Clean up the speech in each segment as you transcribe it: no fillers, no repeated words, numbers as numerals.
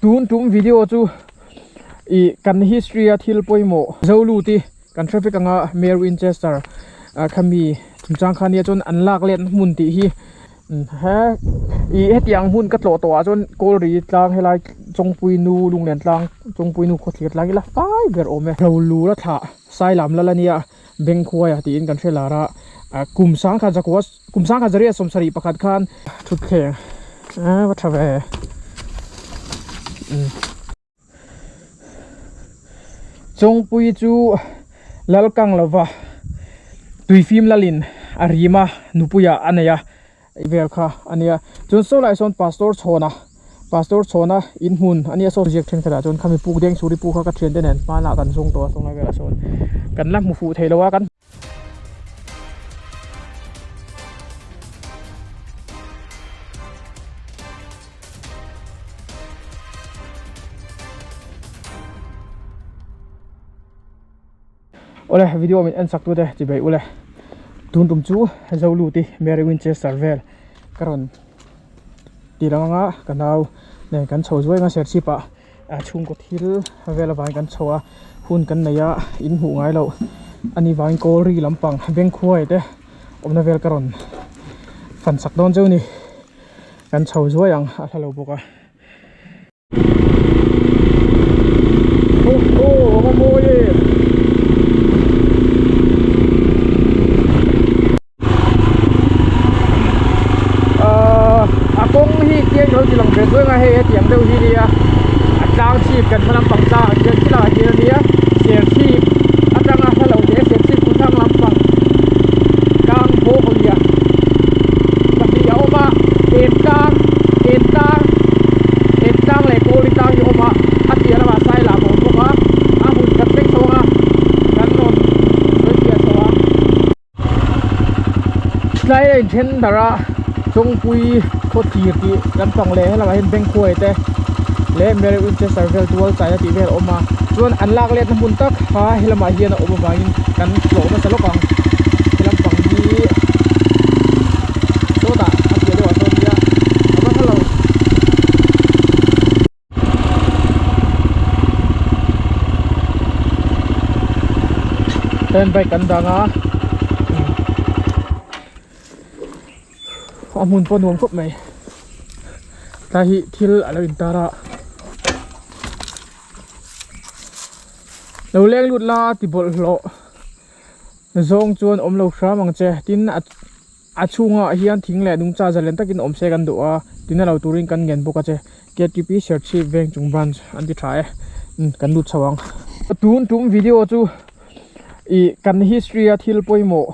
Tun tum video chu ih kan history a thil pawimawh Zolu te kan hre vek anga Mary Winchester ah khami chungchang kha nia chuan an lak let hmun tih hi he ih hetiang hmun ka tlawh tawh ah chuan Kawlri tlang helai Chawngpui nu Lunglen tlang Chawngpui nu khawthlir tlang ila fai ber awm e. Rolura thlah Sailam lal ania Bengkhuaia tiin kan hre lar a ah kum sangkhat zakua Kum sangkhat zariat sawmsarih pakhat khan thutthleng a va tha ve Chawngpui chu Lalkang lova tuifim lalin a rim a nupuia a nei a vel kha a nia chuan saw lai sawn pastor chhawna pastor chhawna in hmun a nia saw ziak thenkhatah chuan khami puk deng chhuri puk kha ka thiante nen hmanah kan zawng tawh a sawnglai velah sawn kan la hmu fuh thei lo a kan. Awle video min en sak tute chi bai ule tun tum chu Zoluti Mary Winchester vel ka rawn ti lang anga ka nau nen kan chho zuai anga serchhip ah a chhungkaw thil vel avangin kan chho a hun kan nei a in hmuh ngai loh a ni vangin kawlri lampang bengkhuai te awmna vel ka rawn fan sak dawn cheu a ni kan chho zuai ang a hla lo bawk a. Ahh a kawng hi tiang lo ti lang ve chuang a hei hetiang deuh hi nia a tlang chhip kan hma lampang tlang ah khian khilaiah hian a nia serchhip atanga hla lo hle serchhip khaw thlang lampang tlang bawk a nia pahnih a awm a en tlang en tlang en tlang leh kawli tlang hi a awm a a piah lamah sailam a awm bawk a a hmun kan thleng chho ang a kan rawn sawi fiah chho ang. Tlai a inthen darh a Chawngpui khawthlir tih lampang leh helamah hian Bengkhuai te leh Mary Winchester vel tual chaina tih vel a awm a chuan an lak letna hmun tak kha helamah hian a awm avangin kan tlawh nasa lawk ang he lampang hi sawtah a piah deuhah sawn nia a va hla lo. Ten bike kan dang a a hmun pawh nuam khawp mai tlai hi thil a lo intar a lo leng lut la ti bawlhhlawh zawng chuan awm lo hram ang che tin a A chhungah hian thing leh nungcha zalen takin awm se kan duh a, tina lo turin kan ngen bawk a che. KTP Serchhip veng chung branch an ti tha e, kan lut chho ang. Tun tum video chu ih kan history a thil pawimawh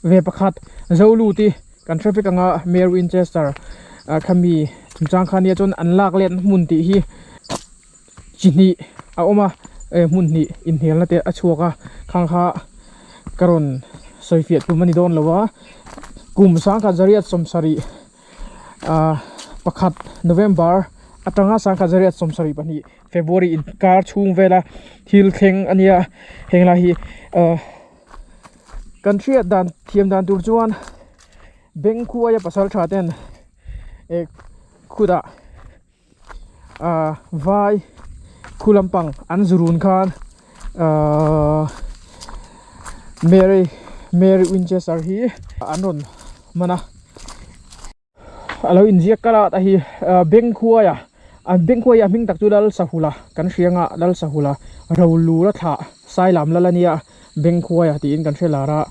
ve pakhat Zoluti kan hre vek anga Mary Winchester khami chungchang kha nia chuan an lak let hmun tih hi chi hnih a awm a hmun hnih inhnialna te a chhuak a khang kha ka rawn sawi fiah tum a ni dawn lo a kum sangkhat zariat sawmsarih ah pakhat November atanga sangkhat zariat sawmsarih pahnih February inkar chhung vela thil thleng a nia heng lai hi ah kan hriat dan thiam dan tur chuan Bengkhuaia pasal tha ten eh khutah. ah vai khu lampang an zu run khan ahh Mary Mary Winchester hi an rawn man a a lo inziak kal a tah hi ah Bengkhuaia an Bengkhuaia hming tak chu Lalsahula kan hria anga Lalsahula Rolura thlah Sailam lal a nia Bengkhuaia tiin kan hre lar a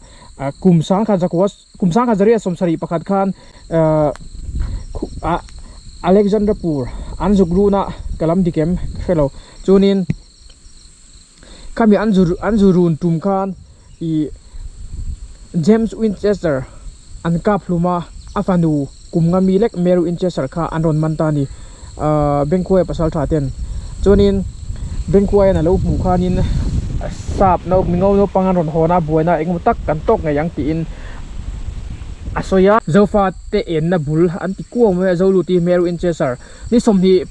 ah kum sangkhat zakua Kum sangkhat zariat sawmsarih pakhat khan ah Alexandrapur an zuk runa ka lam dik em ka hre lo chuanin khami an zu an zu run tum khan ih James Winchester an kap hlum a a fanu kum nga mi lek Mary Winchester kha an rawn man ta a ni ah Bengkhuaia pasal tha ten chuanin Bengkhuaia'n a lo hmuh khanin sap no mingo naupang an rawn hawn a buaina engemaw tak kan tawk ngei ang tiin a sawi a. Zofa te enna bul an ti kuau mai a Zoluti Mary Winchester ni 23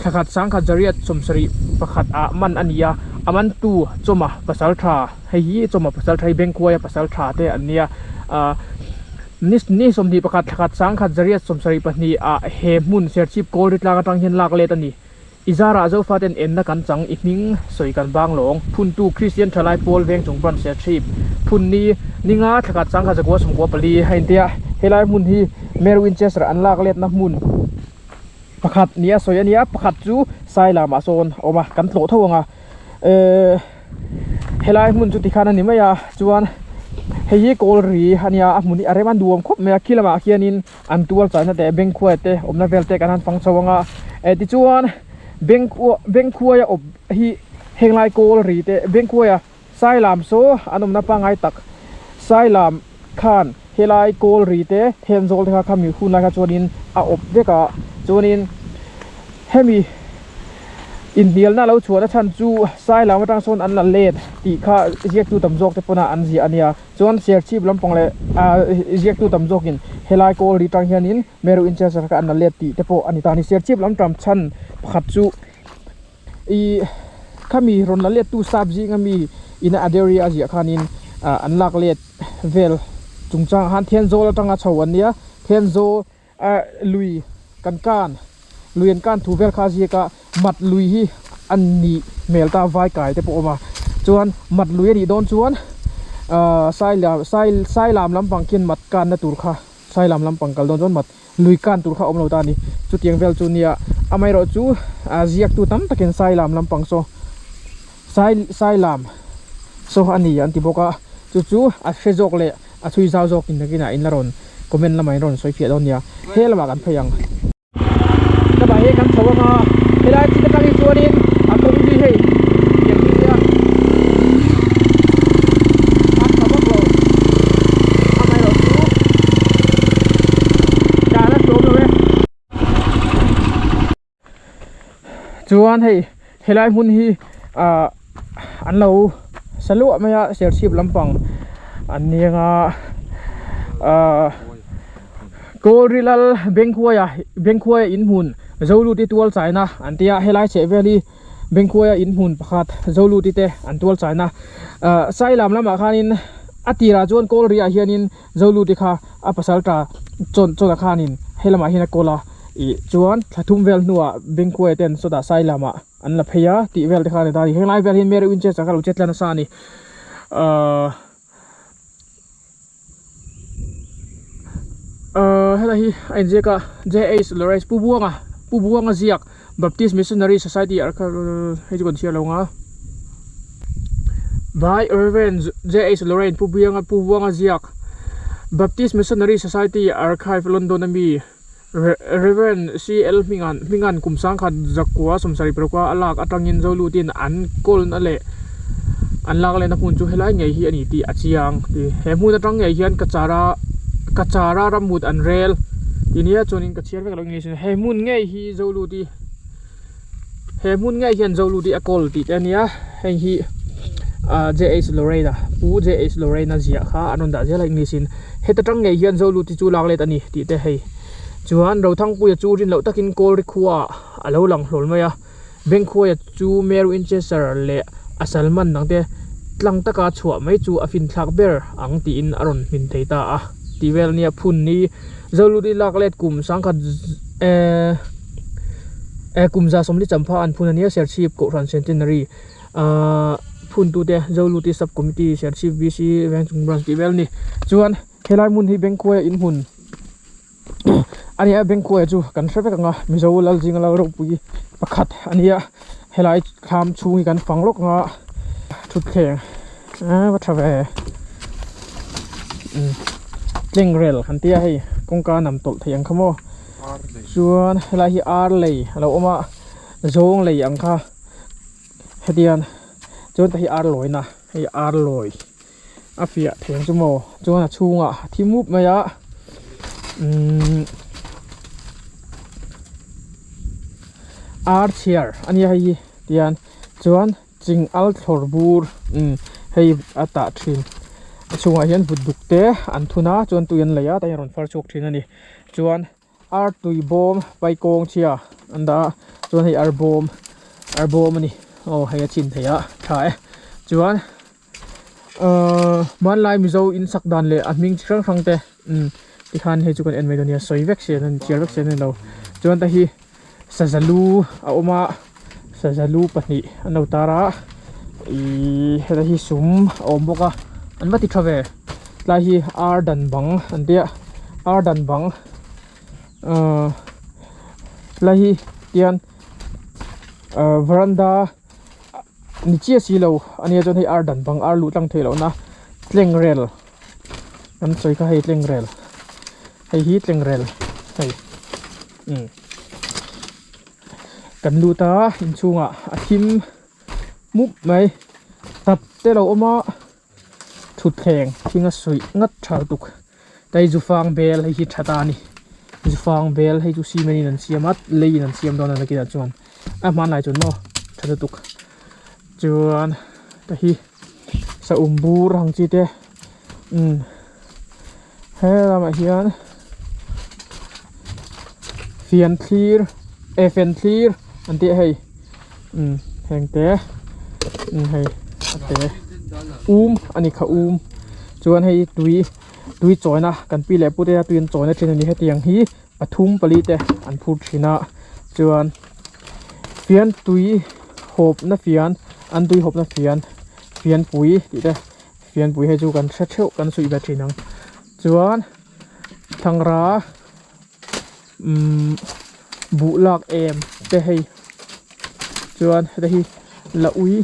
thlakhat sangkhat zariat 71 ah man a ni a a mantu Chawma pasal tha hei hi Chawma pasal tha hi Bengkhuaia pasal tha te an nia ah. Ni ni 21 thla khat sangkhat zariat 72 ah he hmun Serchhip Kawlri tlang atang hian lak let a ni. I zarah Zofaten enna kan chang i hming sawi kan bang lawng. Phuntu Kristian Thalai Pawl veng chung branch Serchhip phun ni ni nga thla khat sangkhat zakua sawmkua pali a intia helai hmun hi Mary Winchester an lak letna hmun pakhat nia sawi a nia pakhat chu Sailam ah sawn a awm a kan tlawh tho ang a ehh helai hmun chu tikhan a ni mai a chuan hei hi kawl ri a nia a hmun hi a rem a nuam khawp mai a khi lamah khianin an tual chaina te bengkhuai te awmna vel te kan han fang chho ang a eh tichuan bengkhuai bengkhuaia awp hi henglai kawl ri te bengkhuaia Sailam saw an awmna pangngai tak Sailam khan helai kawl ri te Thenzawl te kha khami hun lai kha chuanin a awp vek a chuanin hemi inhnialna lo chhuahna chhan chu Sailam atang sawn an la let tih kha ziaktu tam zawk te pawna an ziah a nia chuan Serchhip lampang leh ah ziaktu tam zawkin helai kawl ri tang hianin Meru Inchester kha an la let tih te pawh a ni ta a ni Serchhip lam tam chhan pakhat chu. Ih khami rawn la let tu sap zinga mi ina a dairy a ziah khanin ah an lak let vel chungchangah khan Thenzawl atanga chho an nia Thenzawl ah lui kan kan lui an kan thu vel kha a ziak a mat lui hi a nih hmel ta vai kai te pawh a awm a chuan mat lui a nih dawn chuan ah sailam sai sailam lampang khian mat kanna tur kha sailam lampang kal dawn chuan mat Lui kan tur kha a awm lo ta a ni. Chutiang vel chu nia amaherawh chu a ziaktu tam takin Sailam lampang saw Sai Sailam saw a ni an ti bawk a. Chu chu a hre zawk leh a chhui zau zawkin nakinah in la rawn comment lamah in rawn sawi fiah dawn nia. He lamah kan phei ang. Lamah hi kan chho ang a, helai chin atang hi chuanin a kawng hi hei tiang hi nia a tha vak lo amaherawh chu. Dan a hrawm lo e. Chuan hei helai hmun hi ah an lo sa luah mai a serchhip lampang an niang a ah Kawlrilal Bengkhuaia Bengkhuaia in hmun Zoluti tual chaina an tia helai chheh vel hi Bengkhuaia in hmun pakhat Zoluti te an tual chaina ah Sailam lamah khanin a tirah chuan Kawlriah hianin Zoluti kha a pasal ta chawn chawn a khanin helamah hian a kawl a ih chuan thla thum vel hnuah Bengkhuaia ten sawtah Sailamah an la phei a tih vel te kha a ni ta a ni henglai vel hian Mary Winchester kha lo chet tla nasa a ni ahh ahh helai hi a inziak a J H Lawrence Pu Buanga Pu Buanga ziak Baptist Missionary Society hei chu kan chhiar lo ang a By Rev J H Lawrence Pu Buanga Pu Buanga ziak Baptist Missionary Society Archive London ami Rev C L Hmingan Hmingan kum sangkhat zakua 76 a lak atangin Zolutin an kawlna leh an lak lehna hmun chu helai ngei hi a ni tih a chiang ti he hmun atang ngei hian Kachara Kachara ramhut an rel ti nia chuanin ka chhiar vek lo English in he hmun ngei hi Zoluti He hmun ngei hian Zoluti a kawl tih te a nia heng hi ah J H Lorraine Pu J H Lorraine a ziah kha an rawn dah zel a English in heta tang ngei hian Zoluti chu lak let a ni tih te hei chuan Rothangpuia chu rin loh takin Kawlri khua ah a lo lang hlawl mai a Bengkhuaia chu Mary Winchester leh a salman dang te tlang taka chhuah mai chu a finthlak ber ang tiin a rawn hmin thei ta a tih vel a nia phun ni Zoluti lak let kum sangkhat ehh. Eh kum 40 champha an phun a nia Serchhip Kohhran Centenary ahh phuntute Zoluti Sub Committee Serchhip VC Vengchung Branch tih vel a ni chuan helai hmun hi Bengkhuaia in hmun a ni a Bengkhuaia chu kan hre vek ang a Mizo Lalzinga lal ropui pakhat a ni a helai thlam chhung hi kan fang lawk ang a thutthleng ah va tha ve umm tlengrel kan tia hei kawngka nam tawlh thei ang kha maw. Chuan helai hi ar lei a lo awm a zawng lei ang kha hetiang chuan tah hi ar lawina hei ar lawi a fiah thei ang chu maw chuan a chhungah a thi mup mai a umm ar chhiar a nia hei hi tian chuan Ching al thlawr bur umm hei a tah thin a chhungah hian vut duk te an thun a chuan tui an lei a tah hian rawn far chhuak thin a ni chuan ar tui bawm paikawng chhia an dah a chuan hei ar bawm ar bawm a ni aw hei a chhin theih a tha e chuan ahh hmanlai mizo in sak dan leh a hming chi hrang hrang te umm. Tikhan hei chu kan en mai dawn nia sawi vek si an chhiar vek si an ni lo. Chuan ta hi saza lu a awm a saza lu pahnih an lo tar a ihh heta hi sum a awm bawk a an va ti tha ve tlai hi ar dan bang an tia ar dan bang ahh tlai hi tian ahh varanda ni chiah si lo a nia chuan hei ar dan bang ar luh tlang theih loh na tleng rel an sawi kha hei tleng rel hei hi tleng rel hei umm kan lut a inchhungah a thim mup mai tap te lo awm a thutthleng thing a suih ngat tha lutuk hei zufang bel hei hi tha ta a ni zufang bel hei chu cement in an siam a lei in an siam dawn a nakinah chuan a hmanlai chuan maw tha lutuk chuan hei hi saum bur ang chi te umm he lamah hian fian thlir eh fian thlir an tih a hei umm heng te umm hei a te um a ni kha um chuan hei tui tui chawina kan pi leh pu te tui an chawina thin a ni hetiang hi pathum pali te an phur thin a chuan fian tui hawpna fian an tui hawpna fian fianpui tih te fianpui hei chu kan hre theuh kan suih ve thin ang chuan thlangra umm buh lak em te hei chuan heta hi la ui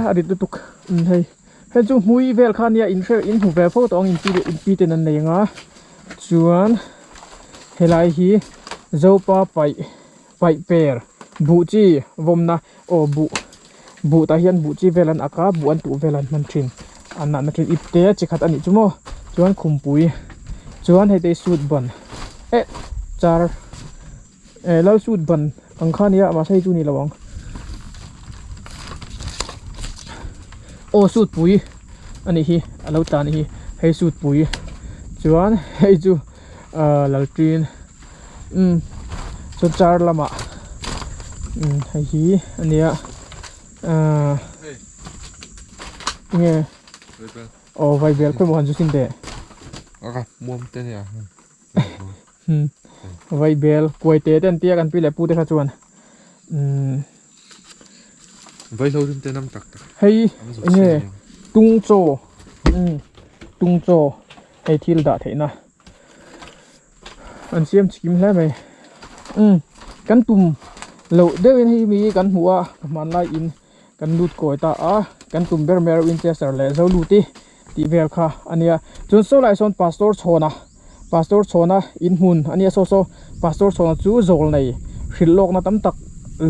a rit lutuk umm hei hei chu hmui vel kha nia in hre in hmu ve fo tawh ang in pi leh in pi ten an nei ang a chuan helai hi zopa paih paih per buh chi vawmna aw buh buh tah hian buh chi vel an ak a buh an tuh vel an hman thin an nahna thin ip te chi khat a nih chu maw chuan khumpui chuan hei te hi suit ban eh char eh lal suit ban ang kha a nia mahse hei chu a ni lo ang aw suit pui a nih hi a lo tla a nih hi hei suit pui chuan hei chu ah laltin umm chuan char lamah umm hei hi a nia ahh enge aw vaibel khawi maw han zu sin teh umm vaibel kuai te te an tia kan pi leh pu te kha chuan umm hei enge tung chaw umm tung chaw hei thil dah theihna. An siam chikim hle mai umm kan tum loh deuhin hei mi kan hmuh a hmanlai in kan lut kawi ta a kan tum ber mai a Winchester leh Zoluti tih vel kha a nia chuan saw lai sawn pastor chhawna pastor chhawna in hmun a nia saw saw pastor chhawna chu zawl nei hrilh lawkna tam tak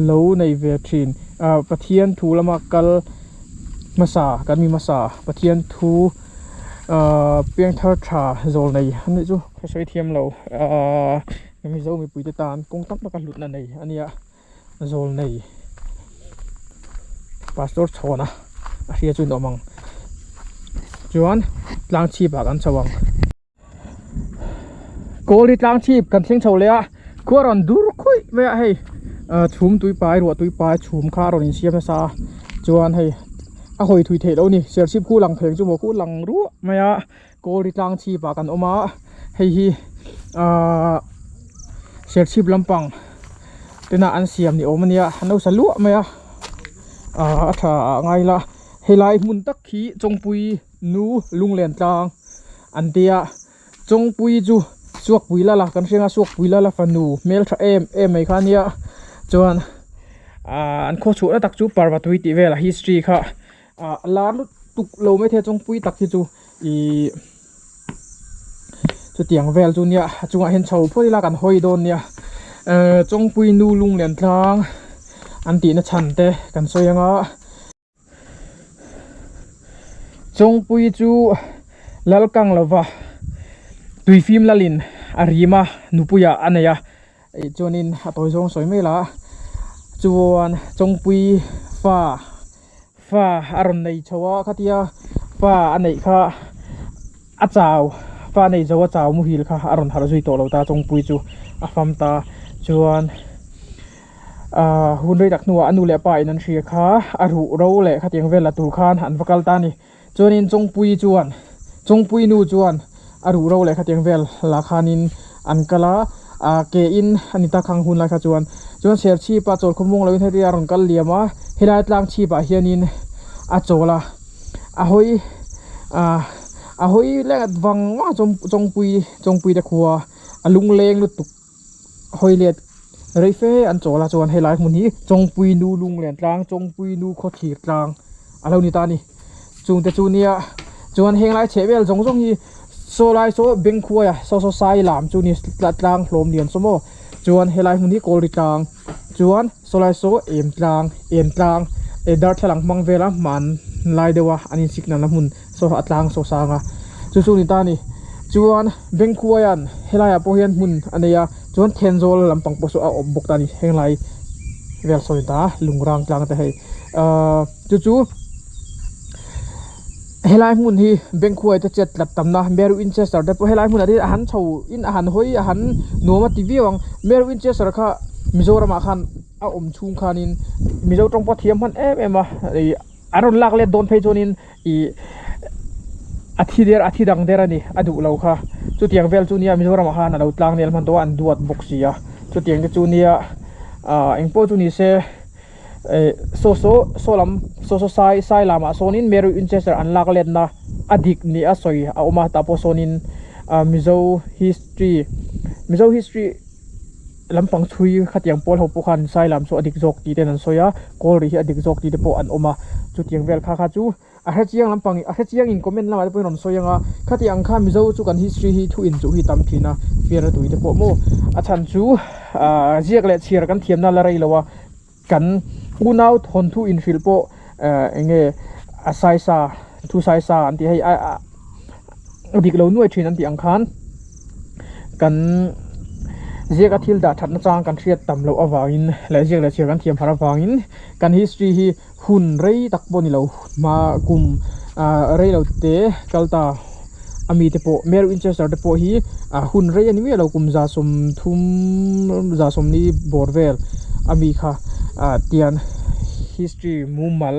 lo nei ve thin ah Pathian thu lama kal hmasa kan mi hmasa Pathian thu. Ahh piangthar tha zawl nei a nih chu ka sawi thiam lo ahh mizo mipui te tan kawng tam taka hlutna nei a nia zawl nei pastor chhawna a hria chu an awm ang chuan tlang chhip ah kan chho ang. Kawl hi tlang chhip kan thleng chho leh a khua rawn dur khuih mai a hei ah chhum tui pai ruah tui pai chhum kha a rawn insiam nasa a chuan hei a hawi thui theih loh a ni serchhip khu lang pheng chu maw khu lang ruah mai a kawl hi tlang chhip ah kan awm a hei hi ahh serchhip lampang tena an siam ni awm a nia an lo sa luah mai a ah a tha ah ngai ila helai hmun tak hi chawngpui nu lunglen tlang an tia chawngpui chu suakpui lala kan hriang a suakpui lala fanu hmel tha em em mai kha ania chuan ah an khaw chhuahna tak chu parvatui tih vel a history kha ah a lar lutuk lo maithei a chawngpui tak hi chu ihh chutiang vel chu nia a chungah hian chho phawt ila kan hawi dawn nia ehh chawngpui nu lunglen tlang an tihna chhan te kan sawi anga. Chawngpui chu lal kang lova tuifim lalin a rim a nupuiah a nei a ih chuanin a tawi zawng sawi mai la chuan Chawngpui fa fa a rawn nei chho a khatia fa a neih kha a chau fa a nei zo a chau muhil kha a rawn harh zui tawh lo ta Chawngpui chu a fam ta chuan. Ahh hun rei tak hnuah a nu leh pa in an hria kha a ruh ro leh khatiang vel la tur khan an va kal ta a ni. Chuanin Chawngpuii chuan Chawngpui nu chuan a ruhro leh khatiang vel la khanin an kal a ah ke in a ni ta khang hun lai kha chuan chuan serchhip a chawl khawmung loin heti a rawn kal liam a helai tlang chhip ah hianin a chawl a a hawi ah a hawi leh vang vang a chawngpui chawngpui te khua a lungleng lutuk. Hawi let rei fe an chawl a chuan helai hmun hi Chawngpui nu lunglen tlang Chawngpui nu khawthlir tlang a lo ni ta a ni chungte chu nia chuan heng lai chheh vel zawng zawng hi saw lai saw Bengkhuai a saw saw sai lam chu ni tlang hlawm lian saw maw chuan helai hmun hi Kawlri tlang chuan saw lai saw em tlang em tlang eh darthlalang hmang vela hman lai deuh a an in signal na hmun saw a tlang saw sang a chu chu a ni ta a ni chuan Bengkhuaia'n helaiah pawh hian hmun a nei a chuan Thenzawl lampang pawh saw a awm bawk ta a ni henglai vel saw a ni ta a lungrang tlang te hei ahh chu chu helai hmun hi Bengkhuai te chet tlat tamna Mary Winchester te pawh helai hmunah te hian a han chho in a han hawi a han nuam a ti viau ang Mary Winchester kha Mizoramah khan a awm chhung khanin Mizo tawng pawh a thiam hman em em a ih an rawn lak let dawn phei chuanin ih a thi der a thi dang der a ni a duh lo kha chutiang vel chu nia Mizoramah khan a lo tlang nel hman tawh a an duat bawk si a chutiang te chu nia ah engpawh chu ni se eh saw saw saw lam saw saw sai sai lamah sawnin Mary Winchester an lak letna a dik ni a sawi a awm a tah pawh sawnin ah Mizo history Mizo history lampang chhui khatiang pawl ho pawh khan sai lam chu a dik zawk tih ten an sawi a kawl rih hi a dik zawk tih te pawh an awm a chutiang vel kha kha chu a hre chiang lampang a hre chiang in comment lamah te pawhin rawn sawi ang a khatiang ang kha mizo chu kan history hi thu in chuh hi tam thin a fiara tui te pawh maw a chhan chu ahh ziak leh chhiar kan thiamna la rei lo a kan unau thawnthu inhrilh pawh ehh eng nge a saisa thu saisa an tih hei a a dik lo nuai thin an tih ang khan kan ziaka thil dah that na chang kan hriat tam loh avangin leh ziak leh chhiar kan thiam harh avangin kan history hi hun rei tak pawh a ni lo hma kum ah rei lo te kal ta a mite pawh Mary Winchester te pawh hi ah hun rei a ni miah lo kum 30 14 bawr vel a mi kha ah tian history mumal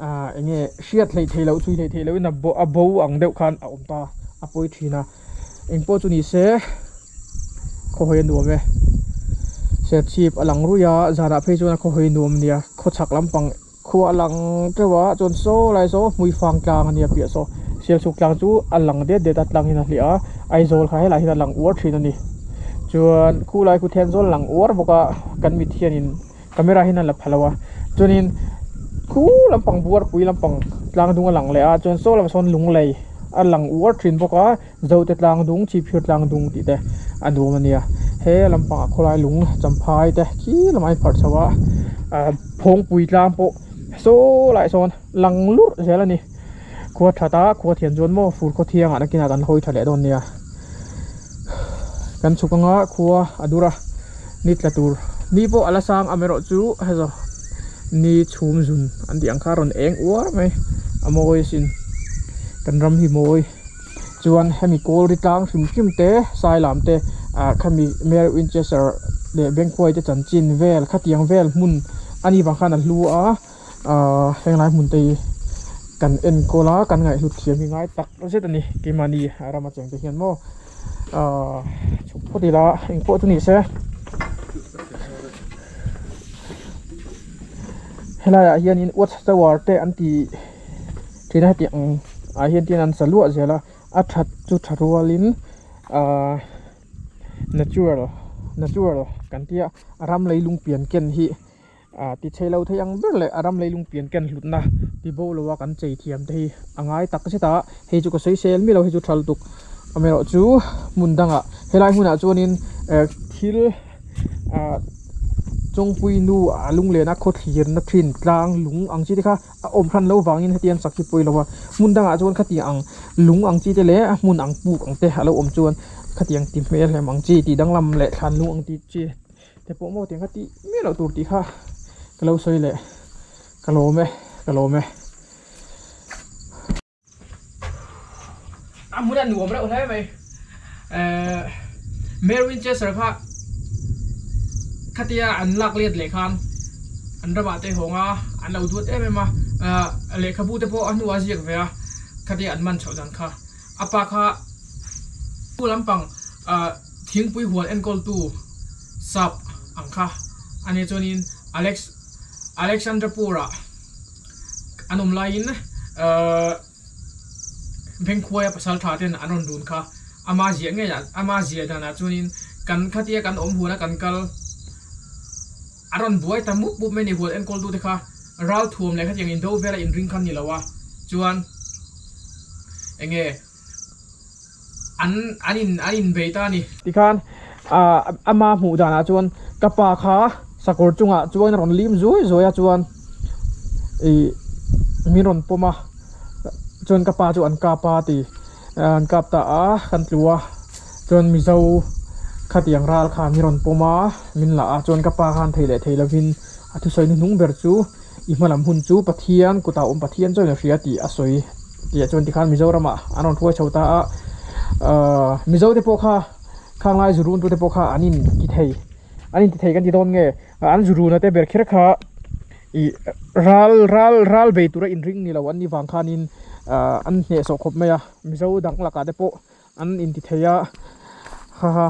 ah eng nge hriat hleih theih loh chhui hleih theih loh in a bo a bo ang deuh khan a awm ta a pawi thin a eng pawh chu ni se khawhawi a nuam e serchhip a lang ruih a zanah phei chuan a khawhawi nuam a nia khawchhak lampang Khua a lang teuh a chuan saw lai saw hmuifang tlang a nia piah saw Sialsuk tlang chu a lang det det a tlang in a hliah a Aizawl kha helai hian a lang uar thin a ni chuan khulai khu Thenzawl a lang uar bawk a kan mit hianin camera hian a la pha lo a chuanin khu lampang buarpui lampang tlang dung a lang leh a chuan saw lamah sawn lunglei a lang uar thin bawk a Zote tlang dung Chhipphir tlang dung tih te a nuam a nia he lampangah khawlai lung champhai te khi lamah a inpharh chho a ah phawngpui tlang pawh saw lai sawn lang lurh zel a ni khua that a khua thian chuan maw fur khaw thiangah nakinah kan hawi tha leh dawn nia kan chhuk anga khua a dur a ni tla tur ni pawh a la sang amaherawh chu hei ni chhum zun an tih ang kha a rawn eng uar mai a mawi asin kan ram hi mawi. Chuan hemi kawl ri tlang hrim hrim te sai lam te ah khami Mary Winchester leh Bengkhuai te chanchin vel khatiang vel hmun a nih vang khan a hlu a ah henglai hmun te hi kan enkawl a kan ngaihhlut thiam hi ngai tak zet a ni keimahni rama cheng te hian maw ah chhuk phawt ila engpawh chu ni se helaiah hianin watch tower te an tih. Ṭhina heti ang ah hian tin an sa luah zel a a that chu tha rualin ahh natural natural kan tia a ram leilung pian ken hi ah ti chhe lo thei ang ber leh a ram leilung pian ken hlutna ti bo lo a kan chei thiam te hi a ngai tak zet a hei chu ka sawi sel miah lo hei chu tha lutuk amaherawhchu hmun dangah helai hmunah chuanin eh thil ah chawngpui nu a lunglena khawthlirna thin tlang lung ang chi te kha. A awm hran lo vangin hetiang sak hi pawi lo a, hmun dangah chuan khatiang ang lung ang chi te leh a hmun ang puk ang te a lo awm chuan khatiang ti hmel hlem ang chi tih danglam leh thlan lung ang tih chi te pawh maw tiang kha tih miah loh tur tih kha ka lo sawi leh ka lawm e ka lawm e. A hmun a nuam reuh hle mai ehh Mary Winchester kha khatia an lak let leh khan an ramah te hawng a an lo duat em em a ahh lehkhabu te pawh a hnuah a ziak ve a khatia an man chhoh dan kha a pa kha. Pu lampang thingpui huan enkawltu sap ang kha a nia chuanin Alex Alexandrapur-ah an awm laiin Bengkhuaia pasal tha ten an rawn dun kha ama ziah ngei ah ama ziah danah chuanin kan khatia kan awm huana kan kal a rawn buai ta mup mup mai a ni huan enkawltu te kha ralthuam leh khatiang indo vela inring kha an ni lo a chuan enge an an in an inbei ta a ni. Tikhan ah ama hmuh danah chuan ka pa kha sakawr chungah chuan a rawn lim zuai zuai a chuan ih min rawn pawm a chuan ka pa chu an kap a ti an kap ta a kan tlu a chuan mizo khatiang ral khan min rawn pawm a min la a chuan ka pa khan thei leh thei lovin a thusawi hnuhnung ber chu. I hmalam hun chu Pathian kutah awm Pathian chuan a hria tih a sawi tih ah chuan tikhan Mizoramah an rawn hruai chho ta a, ahh Mizo te pawh kha khanglai zu run tu te pawh kha an in ti thei an in ti thei kan ti dawn nge an zu runa te ber kher kha ih ral ral ral bei tura inring ni lo an ni vang khanin ahh an hnehsawh khawp mai a Mizo dang lakah te pawh an in ti thei a haha.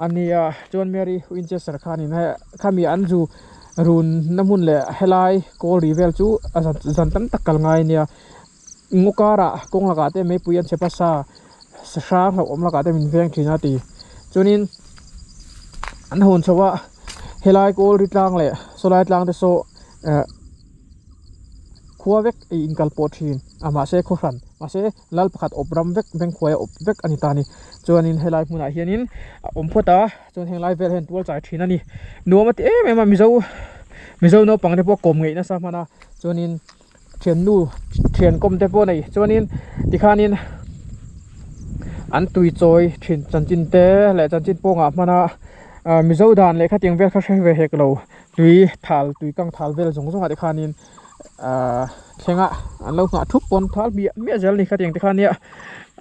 A nia chuan Mary Winchester khanin he khami an zu run na hmun leh helai kawl ri vel chu a zan zan tam tak kal ngai ania ngaw karah kawng lakah te meipui an chhe pasa sahrang hlauhawm lakah te min veng thin a ti chuanin an hawn chho a helai kawl ri tlang leh sawlai tlang te saw eh khua vek a inkal pawh thin a mahse khaw hran mahse. Lal pakhat awp ram vek Bengkhuaia awp vek a ni ta a ni. Chuanin helai hmunah hianin a awm phawt a, chuan heng lai vel hian tual chai thin a ni. Nuam a ti em em a, Mizo Mizo naupang te pawh kawm ngeih nasa hman a, chuanin thiannu thian kawm te pawh a nei. Chuanin tikhanin an tui chawi thin chanchin te leh chanchin pawngah hman a, ah Mizo dan leh khatiang vel kha hre ve hek lo, tui thal tui kang thal vel zawng zawngah te khanin. Ahh thlengah an lo nghah thup pawn thal hmiah hmiah zel a ni khatiang te khan nia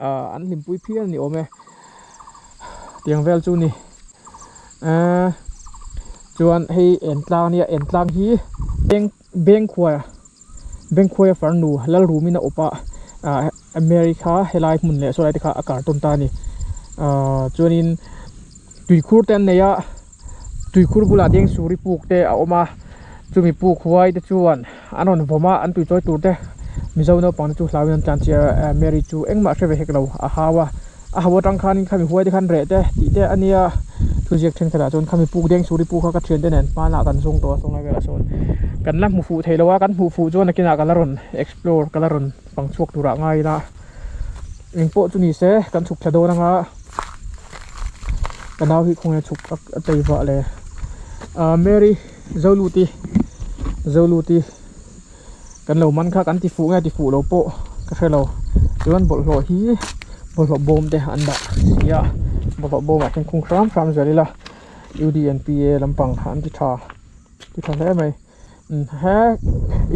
ahh an hlimpui phian a ni awm e tiang vel chu ni ehh chuan hei en tlang ania en tlang hi beng bengkhuai bengkhuaia farnu lalrumin a awp a ahh Mary kha helai hmun leh saw lai te kha a kar tawn ta a ni ahh chuanin tuikhur te an nei a. Tuikhur bulah deng suri puk te a awm a chumi puk huai te chuan an rawn vawm a an tuichawi tur te mizo naupang te chu hlauin an tlan chiah a Mary chu engmah hre ve hek lo a hau a a hau atang khanin khami huai te khan reh te tih te a nia thuziak thenkhatah chuan khami puk deng suri puk kha ka thiante nen hmanah kan zawng tawh a sawnglai velah sawn kan la hmu fuh thei lo a kan hmuh fuh chuan nakinah ka la rawn explore ka la rawn fang chhuak turah ngai ila engpawh chu ni se kan chhuk thla dawn anga. Ka nau hi khawnge chhuk a chei vah le ah Mary Zoluti Zoluti kan lo man kha kan ti fuh nge ti fuh lo pawh ka hre lo chuan bawlhhlawh hi bawlhhlawh bawm te an dah si a bawlhhlawh bawm ah hian khung hram hram zel ila U_D_N_P_A lampang an ti tha ti tha hle mai. He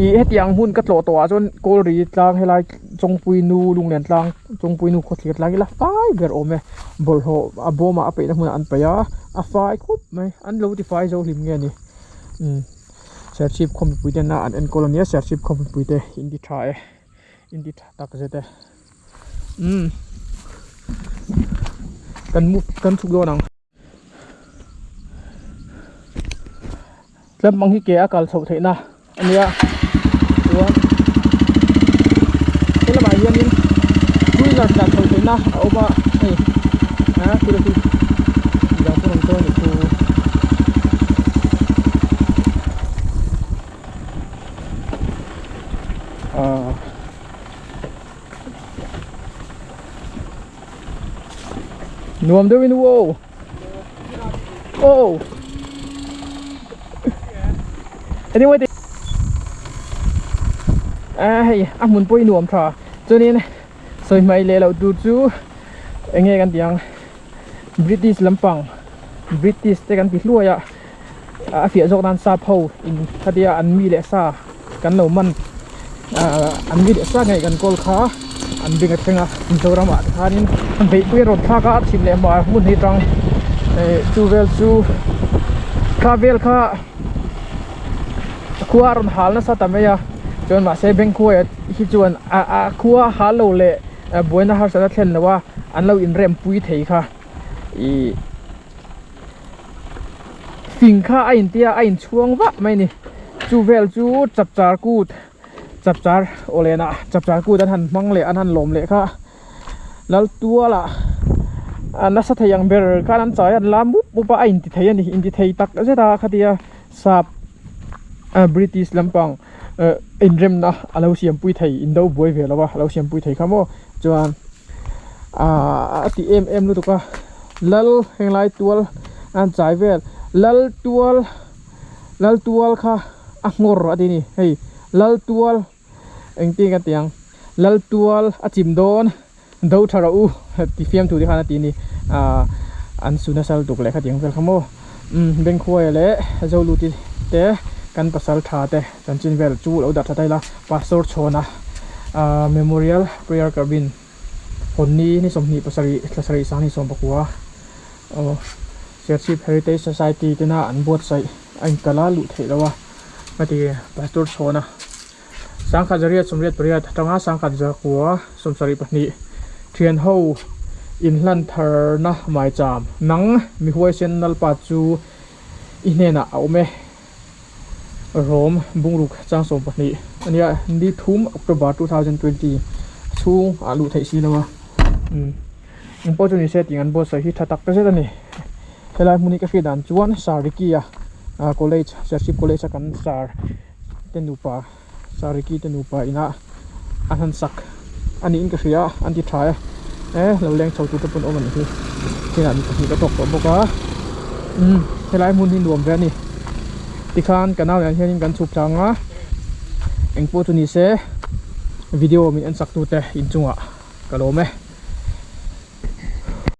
ih hetiang hmun ka tlawh tawh ah chuan kawlri tlang helai chawngpui nu lunglen tlang chawngpui nu khawthlir tlang ila fai ber awm e bawlhhlawh a bawm ah a peihna hmunah an paih a a fai khawp mai an lo ti fai zo hlim nge a ni umm serchhip khaw mipui ten a an enkawl ania serchhip khaw mipui te in ti tha e in ti tha tak zet e umm kan move kan chhuk dawn ang. Tlampang hi ke a kal chhoh theihna a nia chuan he lamah hianin two wheeler tlan chhoh theihna a awm a hei a thil hi midang pawh rawn chuang leh chu. Ahh. Nuam deuhin u aw Oh Anyway A hei a hmun pawh hi nuam tha chuanin sawi hmai leh loh tur chu eng nge kan tih ang British lampang British te kan ti hluai a a fiah zawk nan sap ho in khatia an mi leh sa kan lo man ah an mi leh sa ngei kan kawl kha an beng a thleng a Mizoram ah te khanin beihpui a rawn thlak a a chhim leh hmar hmun hi tang eh chu vel chu kha vel kha khua a rawn hal nasa ta mai a chuan mahse Bengkhuaia hi chuan a a khua hal lo leh. Buaina harsatna thlen lo a an lo inrem pui thei kha ih fing kha a intia a inchhuang vah mai a ni chu vel chu chapchar kut chapchar aw lena chapchar kut an han hmang leh an han lawm leh kha Laltuala a nasa thei ang ber khan an chai an la mup mup a a inti thei a ni inti thei tak zet a khatia sap British lampang inremna a lo siampui thei indo buai ve lo a a lo siampui thei kha maw chuan ahh a ti em em lutuk a lal henglai tual an chai vel lal tual lal tual kha a nghawr a ti a ni hei lal tual engtin ka ti ang lal tual a chim dawn do tha rawh u ti fiam thu te khan a ti a ni ahh an su nasa lutuk leh khatiang vel kha maw umm Bengkhuaia leh Zoluti te kan pasal tha te chanchin vel chu lo dah tha ta ila Pastor Chhawna ahh Memorial Prayer Cabin hawnni ni 27 thla sarih sang ni 19 aw Serchhip Heritage Society tena an buatsaih a inkal a luh theih loh a. Heti Pastor Chhawna 1888 atanga 1972 thian ho inhlan tharna maicham nang mi huaisen Lalpa chu i hnenah a awm e. Rom bungruk chang 12 ania ni thum October 2020 chhung ah luh theih si lo a. Umm engpawh chu ni se tih an buatsaih hi tha tak zet a ni. Helai hmun hi ka hriat dan chuan Sariki a college Serchhip college a kan sar te nupa Sariki te nupa inah an han sak a niin ka hria an ti tha e e lo leng chho tur te pawh an awm a nih hi chinah mi pahnih ka tawk tawh bawk a umm helai hmun hi nuam ve a ni tikhan ka nau nen hianin kan chhuk tlang a engpawh chu ni se video min en sak tute inchungah ka lawm e.